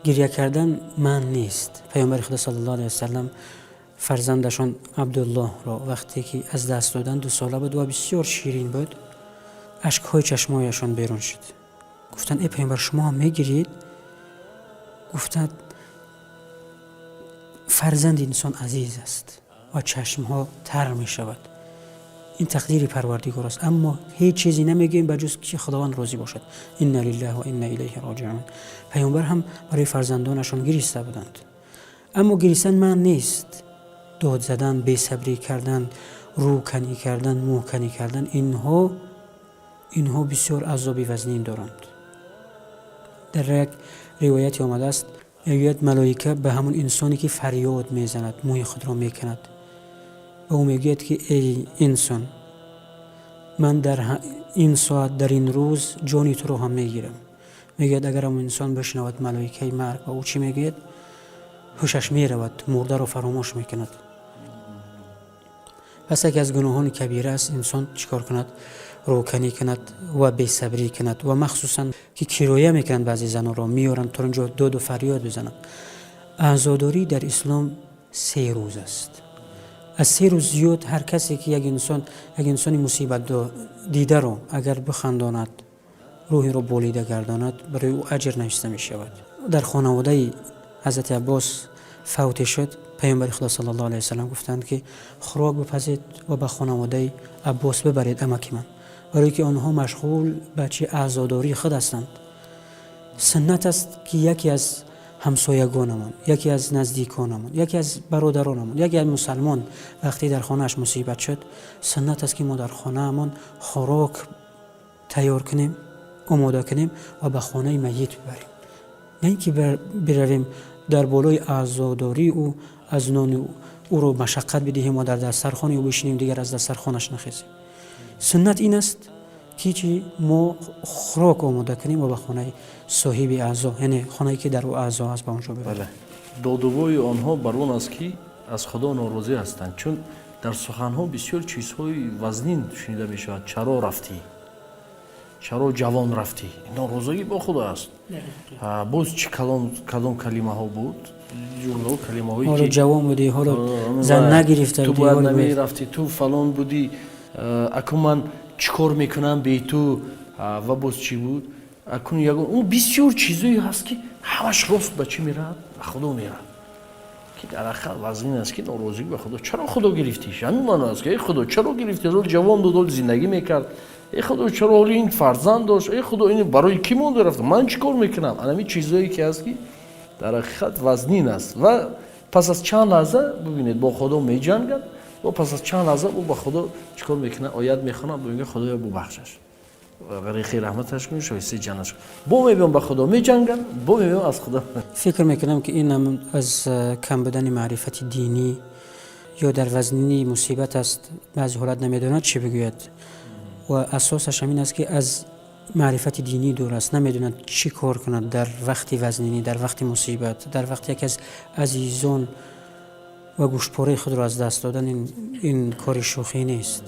Гиря кардан манъ нест. Паёмбари Худо саллаллоҳу алайҳи васаллам фарзандашон Абдуллоҳро вақте ки аз даст доданд, 2 сола буд ва бисёр ширин буд, ашкҳои чашмояшон берун шуд. Гуфтанд: «Эй паёмбар, шумо ҳам мегиред?» Гуфтанд: «Фарзанди инсон азиз аст ва чашмҳо тар мешавад, ин тақдири Парвардигор аст, аммо ҳеҷ чизе намегӯем, ба ҷуз ки Худованд розӣ бошад. Инна лиллаҳи ва инна илайҳи роҷиун». Паёмбар ҳам барои фарзандонашон гириста буданд, аммо гиристан манъ нест. Дод задан, бесабрӣ кардан, рӯканӣ кардан, мӯканӣ кардан, инҳо бисёр азоби вазнин доранд. Дар як ривояте омадааст, мегӯяд, малоика ба ҳамон инсоне ки фарёд мезанад, мӯи худро меканад, ба ӯ мегӯяд ки: «Эй инсон, ман дар ин соат, дар ин рӯз ҷони туро ҳам мегирам». Мегӯяд, агар ҳамон инсон бишнавад малоикаи марг ба ӯ чӣ мегӯяд, ҳушаш меравад, мурдаро фаромӯш мекунад. Пас яке аз гуноҳони кабира аст, инсон чӣ кор кунад? Рӯканӣ кунад ва бесабрӣ кунад ва махсусан ки кироя мекунанд, баъзе занонро меоранд, то инҷо доду фарёд бизананд. Азодорӣ дар ислом 3 рӯз аст. Аз 3 рӯз зиёд ҳар касе ки як инсони мусибат дидаро агар бихандонад, рӯҳиро болида гардонад, барои ӯ аҷр нависта мешавад. Дар хонаводаи ҳазрати Аббос фавте шуд. Паёмбари Худо саллаллоҳу алайҳи васаллам гуфтанд ки хӯрок бипазед ва ба хонаводаи Аббос бибаред, амаки ман, барое ки онҳо машғул ба чи азодории худ ҳастанд. Суннат аст, ки яке аз ҳамсоягонамон, яке аз наздиконамон, яке аз бародаронамон, яке аз мусалмон вақте дар хонааш мусибат шуд, суннат аст, ки мо дар хонаамон хӯрок тайёр кунем, омода кунем ва ба хонаи майит бибарем, на ин ки биравем, дар болои азодории ӯ аз нони ӯро машаққат бидиҳем ва дар дастархони ӯ бишинем, дигар аз дастархонаш нахезем. Суннат ин аст, ки чи мо хӯрок омода кунем ва ба хонаи соҳиби аъзо, яъне хонае ки дар ӯ аъзо аст, ба он ҷо бибарем. Додувои онҳо бар он аст, ки аз Худо норозӣ ҳастанд, чун дар суханҳо бисёр чизҳои вазнин шунида мешавад: «Чаро рафтӣ? Чаро ҷавон рафтӣ?» Норозигӣ бо Худо аст. Боз чӣ, калом, калимаҳо буд, ҷумлао, калимаҳое. Ҳоло ҷавон будӣ, ҳоло зан нагирифта. Ту бояд намерафтӣ, ту фалон будӣ, акун ман чӣ кор мекунам бе ту? Ва боз чӣ буд? Акун ягон он бисёр чизое ҳаст, ки ҳамаш рост ба чӣ меравад? Ба Худо меравад, ки дар ҳақиқат вазнин аст, ки норозигӣ ба Худо. «Чаро, Худо, гирифтиш?» Ҳамин маъно аст, ки: «Эй Худо, чаро гирифти? Ҳол ҷавон буд, ҳол зиндагӣ мекард. Эй Худо, чаро ҳоли ин фарзанд дошт? Эй Худо, ин барои кӣ монда рафта? Ман чӣ кор мекунам?» Анами чизое ки ҳаст, ки дар ҳақиқат вазнин аст. Ва пас аз чанд лаҳза, бибинед, бо Худо меҷангад ва пас аз чанд лаҳза ӯ ба Худо чӣ кор мекунад? Оят мехонад, мегӯяд: «Худоё, бубахшаш, ғариқи раҳматаш кун, шоистаи ҷаннаш кун». Бо мебиём, ба Худо меҷангам, бо мебиём, аз Худо. Фикр мекунам, ки ин аз кам будани маърифати динӣ ё дар вазнини мусибат аст. Баъзе ҳолат намедонад, чӣ бигӯяд, ва асосаш ҳамин аст, ки аз маърифати динӣ дур аст, намедонад, чӣ кор кунад дар вақти вазнинӣ, дар вақти мусибат, дар вақти яке аз азизон ва гӯштпораи худро аз даст додан. Ин кори шӯхӣ нест.